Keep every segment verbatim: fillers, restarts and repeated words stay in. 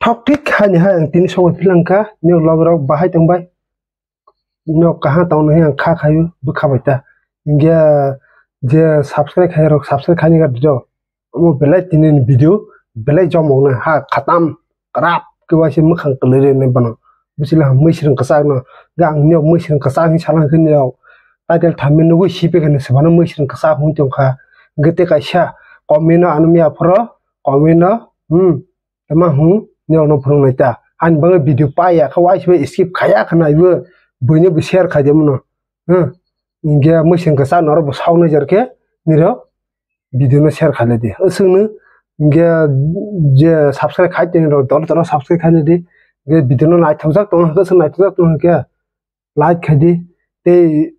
Tok thik hani hai ang tini sogwi philang kha, nini log rok bahai tong bai. No kaha tong no ang kha khayu bwkha bai ta. Inge je subscribe khai rok subscribe khai ni ga do. Omo belai tini ni video belai jomok na ha khatam krap ke waise mwkhang kwlwi rwi nai bono. Bwswla ha mwisrwng kwchak no. Ga ang niyok mwisrwng kwchak hin salang khe niyok. Title thamme nugui sipe khe ni swbano mwisrwng kwchak hwn tong kha. Gete kaisa comment no ano miya phoro comment no. Hmm. Tama hwn niyok no phunuk nai ta. Ani bagwi video pa ya kha waise bai skip khaya kha nai bo. Buino bo share khai de mono. Hmm. Inge mwisrwng kwchak no ro bo sauk nai jar khe niro. Video no share khailai di. Aswkno hwnkhe je subscribe khai tongwi rok dol dol subscribe khailai di. Hwnkhe video no naithokjak tongkha, aswk naithokjak tongkha hwnkhe like khai di. Tei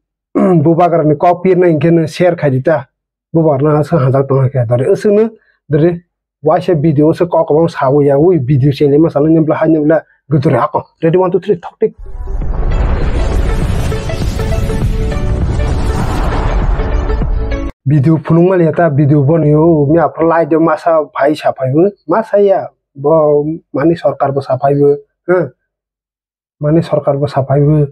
bubagrani kok pirnai hwnkhe no share khai di ta. Bubagrano aswk hamjak tongkha hwnkhe dori aswkno dori waisa video aswk kok kwbang sawi ya, ui video chengwi ma sanai nibla hai nibla gudure hako. Ready, one, two, three, thok tik. Video phunuk mani ya ta video boni o mi aphro lai de masa phai sa phai bo masa ya bo mani sarkar bo sa phai bo ha mani sarkar bo sa phai bo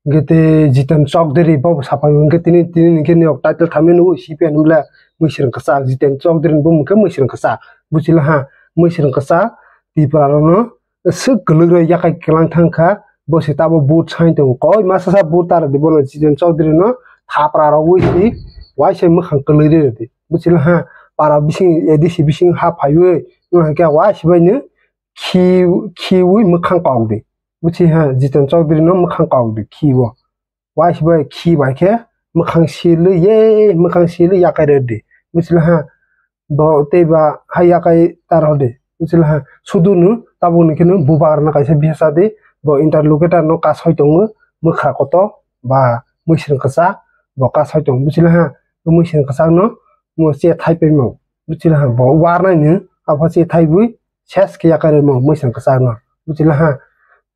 gete Jiten Chowdhury bo sa phai bo gete tini tini ni gini ok title thami nu si pe nibla mwisrwng kwchak Jiten Chowdhury bo mungke mwisrwng kwchak buchila ha mwisrwng kwchak Tipra rok no swk kwlwk rok yakai kwlang thang kha, bo se tabo vote sai tongo, koi masa sa vote ta rwdi bono Jiten Chowdhury no thapra rogwi si waisa mwkhang kwlwirwi rwdi, buchila ha para bising A D C bising ha phaiwi wngkha khe waisa bai no khi khiwi mwkhang kok di, buchi ha Jiten Chowdhury no mwkhang kok di khiwo. Waisa bai khi bai khe mwkhang silwi ye mwkhang silwi yakai rwdi, buchila ha bo tei ba hai yakai ta rw de, buchila ha sudu no tabuk ni kheno bubagra no kaisa bisa di bo interlocutor no kasoi tongo mwkha kotor ba mwisrwng kwchak bo kasoi tongo, buchila ha mwisrwng kwchak no mo che thai paimo, buchila ha bo warnai no abo che thai bui ses khe yakai rwmo mwisrwng kwchak no, buchila ha.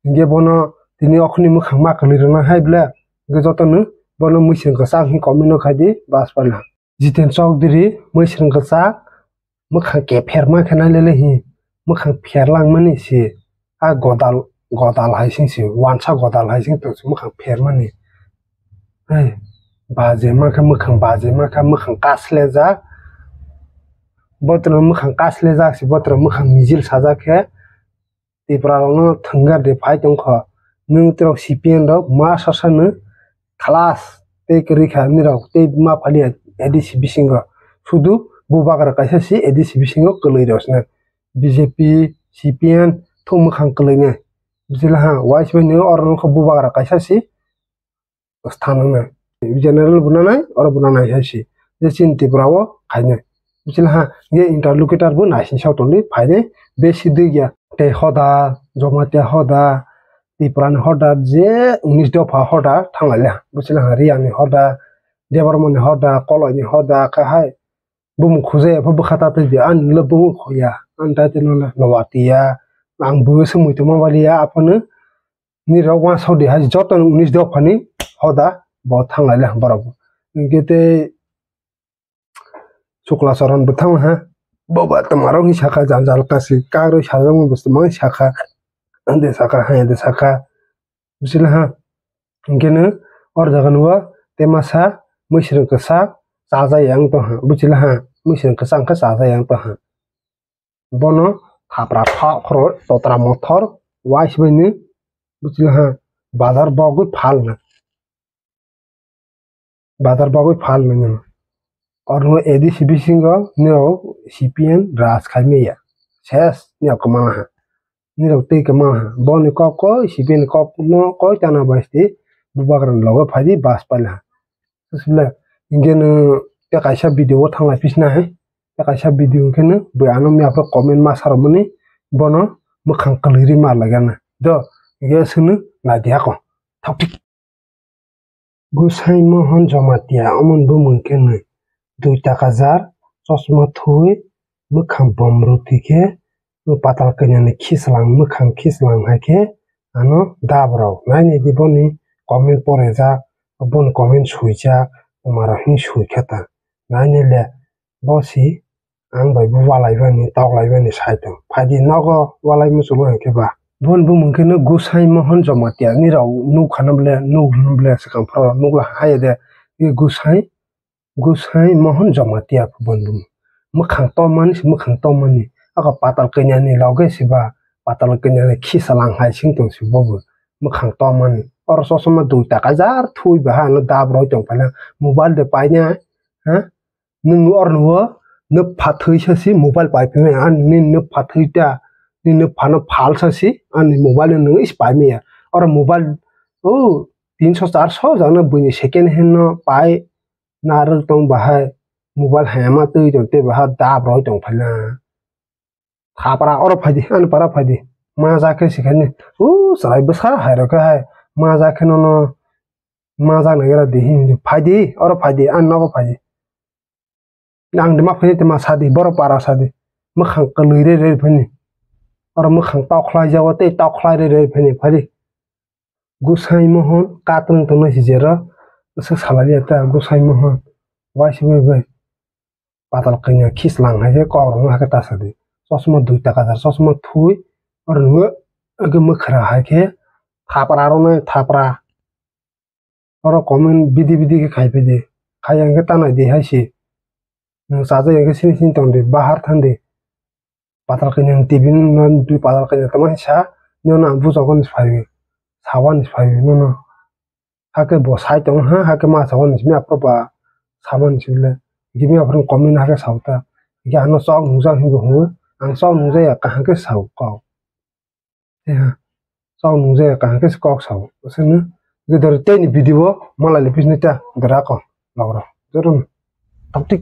Hingke bono tini okhorni mwkhang ma kwlwi rwna hai ble, hingke jotono bono mwisrwng kwchak hin comment no khai di bas pala. Jiten Chowdhury mwisrwng kwchak mwkhang kepher ma khe nai lele hi mwkhang pher lang mani se a godal godal hai sing se wansa godal hai sing tong se mwkhang pher mani. Hei, baje ma khe mwkhang baje ma khe mwkhang kaslejak. Botrono mwkhang kaslejak se botrono mwkhang mijil sajak khe. Tipra rokno thwngya de phai tongkha. Nwng tirok C P M rok ma sasa no khalas tei kwrwi kha nirok tei ma phali A D C bisingo. Sudu bubagra kaisa si A D C bisingo kwlwi rok sina. B J P, C P M thung mwkhang kwlwi nai. Bwswla ha, waisa bai nw oro nw kha bubagra kaisa si. Sthan wngna. General bo nanai, oro bo nanai hai se. Je chini Tripura o khainai. Bwswla ha, je interlocutor bo naising sok tongdi, phainai, besi dwgya. Tei hoda, Jamatia hoda, Tripura ni hoda, je unis dopha hoda, thanglai le. Bwswla ha, Riya ni hoda, Debbarma ni hoda, Koloi ni hoda, kha hai. Bumung khujai, apha bwkha ta twi di, ani le bumung khoya. Ani tai twi nole, Noatia, ang bo se muitu ma baliya, aphano, Nirok uansuk di hai joto ni unis dophani hoda bo thanglai le borok bo. Hingke tei Chukla Choron bo thang ha. Bo ba twma rok ni saka jal jal kasi kakroi sajak bo twma saka. Ande saka hai ande saka. Bwswla ha. Hingke no or jaga no tei masa mwisrwng kwchak chaja yang tong ha. Bwswla ha. Mwisrwng kwchak wngkha chaja yang tong ha. Bono thapra pha khoro totra mothor wais bai ni bwswla ha bazar bogwi phalna. Bazar bogwi phalna nini. Oro A D C bisingo nirok C P M raj khai maya. Ses nirok kwmana ha. Nirok tei kwmana ha. Boni kok koi C P M ni kok no koi tana bai se bubagra ni logo phai di bas paila ha. Bwswla hingke no tei kaisa video o thanglai pis na hai. Tei kaisa video hingke no boi ano miya phoro comment ma sa rwmani bono mwkhang kwlwi ri ma laga na. Do hingke aswk no nai di hako. Thok thik. Gusai Mohon Jamatia omo ni bumung hingke no dui taka jar chosma thuwi mwkhang bom rwtwi khe patal kanya ni khislang mwkhang khislang hai khe ano dab rok nai nai di boni comment porejak boni comment swijak twma rok hing swi khe ta nai nai le bo si ang bai bo walai bani, tok lai bani sai tong. Phaidi nogo walai muchungo hwnkhe ba. Bon bumung khe no Gusai Mohon Jamatia ni rao nukha no ble, nuk hwn ble swkang phoro nukla haya de. Gusai, Gusai Mohon Jamatia bon bumung. Mwkhang tomani se mwkhang tomani. Ako patal kanya ni loge se ba patal kanya ni khisa lang hai sing tong se bo bo. Mwkhang tomani. Oro sosoma dui taka jar thui ba ha no dab roi tong phala. Mobile de paina. Ha? Nwng or nw, nwng phathwi sa si mobile pai phimai, ani nwng phathwi ta, nwng phano phal sa si, ani mobile nwng is pai maya. Oro mobile, oh, tinso charso jana buini second hand no pai, narwk tong bahai, mobile hema twi tong te bahai dab roi tong phaina. Thapra oro phaidi, ani para phaidi. Ma ja khe sikhani. U chwrai bwsa hai rok khe hai. Ma ja khe nono. Ma ja nai gra di hin di. Phaidi, oro phaidi, ani nogo phaidi. Ang de ma phaidi, ma sadi, boro para sadi. Mwkhang kwlwi re re phani. Oro mwkhang tokhlai jago tei tokhlai re re phani phaidi. Gusai Mohon, katrwng tongnai si jero. Bwsa salai ya ta Gusai Mohon. Waisi bai bai. Patal kanya khis lang hai khe kok rok no hakhe ta sa di. Chosma dui taka jar, chosma thui. Oro nw age mwkhra hai khe thapra ro nai thapra. Oro comment bidi bidi khe khai phi di. Khai yang khe ta nai di hai si. Nwng chajak yang khe sini sini tong di, bahar thang di. Patal kanya T V no dui patal kanya tamo sa. Nw na bujago ni phai. Sawa ni phai nw na. Hake bo sai tong ha, hake ma sa hon simi apro ba saman sibile. Gimi apro komin hake sauta. Ge ano sok nujak hingo hunu. Ang sok nujak ya kaham ke sau kok. Te ha. Sok nujak ya kaham ke kok sau. Sini. Ge dor te ni video malai le pisni ta. Dora ko. Logro. Dorun. Toktik.